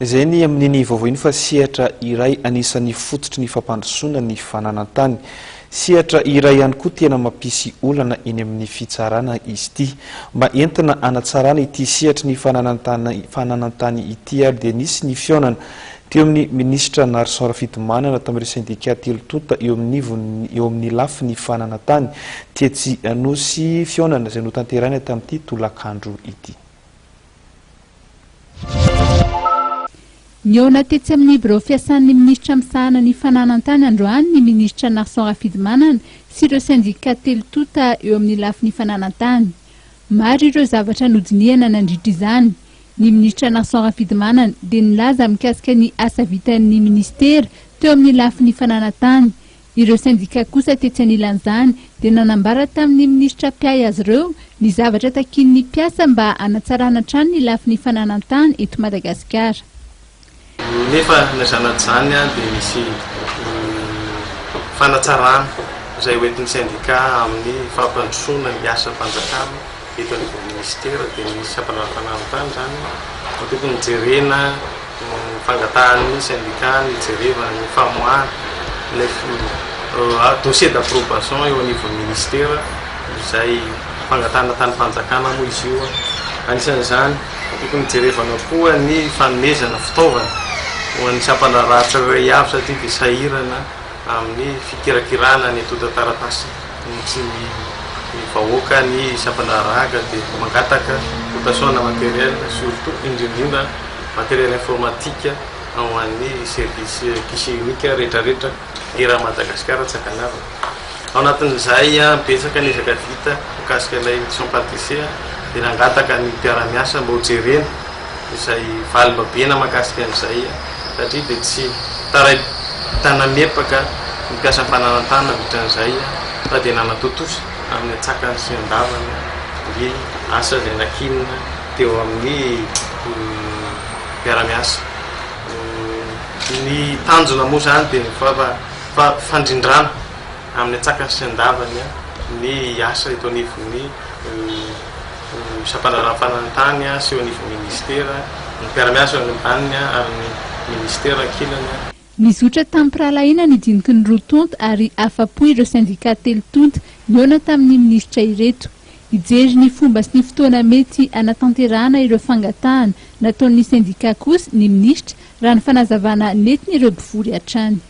Izay ny amin'iny vaovao iny fa sehatra iray anisan'ny fototry ny fampandrosoana ny fananan-tany. Sehatra iray ihany koa tena mampisy olana eny amin'ny fitsarana izy ity. Mba entina hanatsarana ity sehatry ny fananan-tany fananan-tany ity ary dia nisy ny fihaonana teo amin'ny minisitra Narson Rafidimanana tamin'ireo sendika telo tonta eo amin'ny eo amin'ny lafiny fananan-tany tetsy Anosy, fihaonana izay notanterahina tamin'ity tolakandro ity. Nihaona tetsy amin'ny birao fiasan'ny minisitra misahana ny fananan-tany androany ny minisitra Narson Rafidimanana sy ireo sendika telo tonta eo amin'ny lafiny fananan-tany. Maro ireo zavatra nodinihana nandritra izany. Ny minisitra Narson Rafidimanana dia nilaza mikasika ny asa vitan'ny minisitera teo amin'ny lafiny fananan-tany. Ireo sendika kosa tetsy anilan'izany dia nanambara tamin'ny minisitra mpiahy azy ireo ny zavatra takian'ny mpiasa mba hanatsarana hatrany ny lafiny fananan-tany eto Madagasikara. Nefa na izany na izany dia misy fanatsarana izay hoentin'ny sendika amin'ny fampandrosoana ny asam-panjakana eto anivon'ny minisitera dia ny sampandraharaha-pananan-tany izany no tokony jerena. Ny fangatahan'ny sendika ny hijerevana ny famoahana ilay dossier d'approbation eo anivon'ny ministera izay fangatahana tanim-panjakana moa izy io. Anisan'izany, tokony hijerevana koa ny fanomezana fitaovana ho an'ny sampandraharaha tsirairay avy satria dia sahirana amin'ny fikirakirana ny antontan-taratasy sy ny vahoaka ny sampandraharaha ka dia mangataka dotation ana matériel surtout indrindra indrindra Matériel informatique ho an'ny service guichet unique rehetrarehetra eran'i Madagasikara tsy ankanavaka. Ao anatin'izay, betsaka ny ezaka vita mikasika ilay mission PADC dia nangataka ny mpiara-miasa mba hojerena izay valim-babena mahakasika an'izay satria dia tsy taray tanamepaka ny mpiasa fananan-tany nandritra an'izay fa dia nanatontosa amin'ny antsakany sy andavany ny asa izay nakinina teo amin'ny mpiara-miasa. Ny tanjona moa izany dia ny fandrindrana amin'ny antsakany sy andavany ny asa eto anivon'ny sampandraharaha-pananantany sy eo anivon'ny minisitera, ny mpiara-miasa eo ambaniny ary ny minisitera ankilany. Nizotra tamim-pirahalahiana ny diniky ny roa tonta ary afa-po ireo sendikà telo tonta nihaona tamin'ny minisitra ireto. Hijery ny fomba sy ny fotoana mety hanatanterahana ireo fangatahana nataon'ny sendikà kosa ny minisitra raha ny fanazavana nentin'ireo mpivory hatrany.